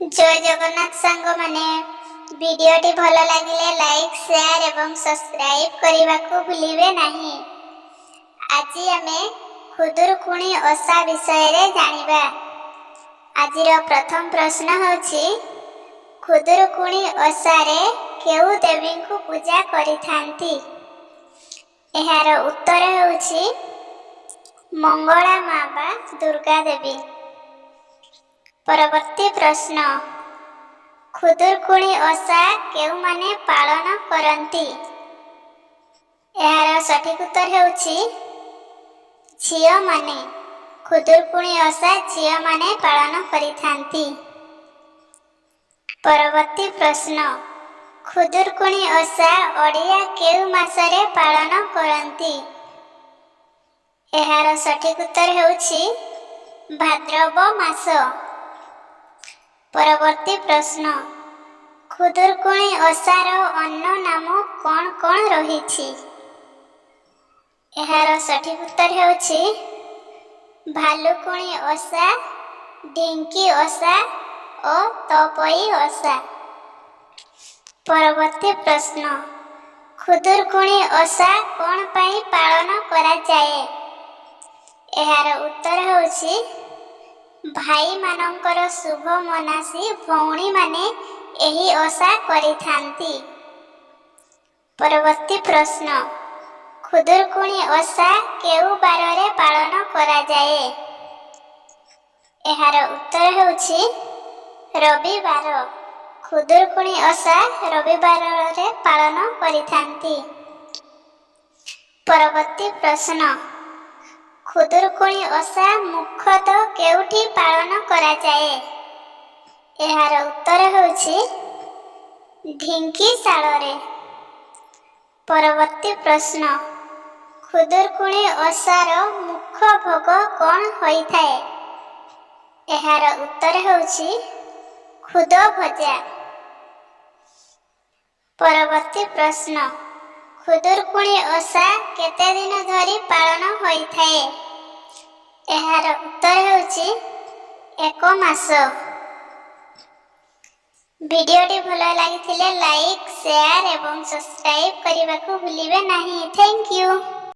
ଜୟ ଜଗନ୍ନାଥ ସାଙ୍ଗମାନେ। ଭିଡ଼ିଓଟି ଭଲ ଲାଗିଲେ ଲାଇକ୍, ସେୟାର ଏବଂ ସବସ୍କ୍ରାଇବ୍ କରିବାକୁ ଭୁଲିବେ ନାହିଁ। ଆଜି ଆମେ ଖୁଦୁରୁକୁଣୀ ଓଷା ବିଷୟରେ ଜାଣିବା। ଆଜିର ପ୍ରଥମ ପ୍ରଶ୍ନ ହେଉଛି, ଖୁଦୁରୁକୁଣୀ ଓଷାରେ କେଉଁ ଦେବୀଙ୍କୁ ପୂଜା କରିଥାନ୍ତି? ଏହାର ଉତ୍ତର ହେଉଛି ମଙ୍ଗଳା ମା ବା ଦୁର୍ଗା ଦେବୀ। ପରବର୍ତ୍ତୀ ପ୍ରଶ୍ନ, ଖୁଦୁରୁକୁଣୀ ଓଷା କେଉଁମାନେ ପାଳନ କରନ୍ତି? ଏହାର ସଠିକ ଉତ୍ତର ହେଉଛି ଝିଅମାନେ। ଖୁଦୁରୁକୁଣୀ ଓଷା ଝିଅମାନେ ପାଳନ କରିଥାନ୍ତି। ପରବର୍ତ୍ତୀ ପ୍ରଶ୍ନ, ଖୁଦୁରୁକୁଣୀ ଓଷା ଓଡ଼ିଆ କେଉଁ ମାସରେ ପାଳନ କରନ୍ତି? ଏହାର ସଠିକ ଉତ୍ତର ହେଉଛି ଭାଦ୍ରବ ମାସ। ପରବର୍ତ୍ତୀ ପ୍ରଶ୍ନ, ଖୁଦୁରୁକୁଣୀ ଓଷାର ଅନ୍ୟ ନାମ କ'ଣ କ'ଣ ରହିଛି? ଏହାର ସଠିକ ଉତ୍ତର ହେଉଛି ଭାଲୁକୁଣୀ ଓଷା, ଢିଙ୍କି ଓଷା ଓ ତପୋଇ ଓଷା। ପରବର୍ତ୍ତୀ ପ୍ରଶ୍ନ, ଖୁଦୁରୁକୁଣୀ ଓଷା କ'ଣ ପାଇଁ ପାଳନ କରାଯାଏ? ଏହାର ଉତ୍ତର ହେଉଛି ଭାଇମାନଙ୍କର ଶୁଭ ମନାସି ଭଉଣୀମାନେ ଏହି ଓଷା କରିଥାନ୍ତି। ପରବର୍ତ୍ତୀ ପ୍ରଶ୍ନ, ଖୁଦୁରୁକୁଣୀ ଓଷା କେଉଁ ବାରରେ ପାଳନ କରାଯାଏ? ଏହାର ଉତ୍ତର ହେଉଛି ରବିବାର। ଖୁଦୁରୁକୁଣୀ ଓଷା ରବିବାରରେ ପାଳନ କରିଥାନ୍ତି। ପରବର୍ତ୍ତୀ ପ୍ରଶ୍ନ, ଖୁଦୁରୁକୁଣୀ ଓଷା ମୁଖ୍ୟତଃ କେଉଁଠି ପାଳନ କରାଯାଏ? ଏହାର ଉତ୍ତର ହେଉଛି ଢିଙ୍କିଶାଳରେ। ପରବର୍ତ୍ତୀ ପ୍ରଶ୍ନ, ଖୁଦୁରୁକୁଣୀ ଓଷାର ମୁଖ୍ୟ ଭୋଗ କ'ଣ ହୋଇଥାଏ? ଏହାର ଉତ୍ତର ହେଉଛି ଖୁଦ ଭଜା। ପରବର୍ତ୍ତୀ ପ୍ରଶ୍ନ, ଖୁଦୁରୁକୁଣୀ ଓଷା କେତେ ଦିନ ଧରି ପାଳନ ହୋଇଥାଏ? ଏହାର ଉତ୍ତର ହେଉଛି ଏକ ମାସ। ଭିଡ଼ିଓଟି ଭଲ ଲାଗିଥିଲେ ଲାଇକ୍, ସେୟାର ଏବଂ ସବସ୍କ୍ରାଇବ୍ କରିବାକୁ ଭୁଲିବେ ନାହିଁ। Thank you.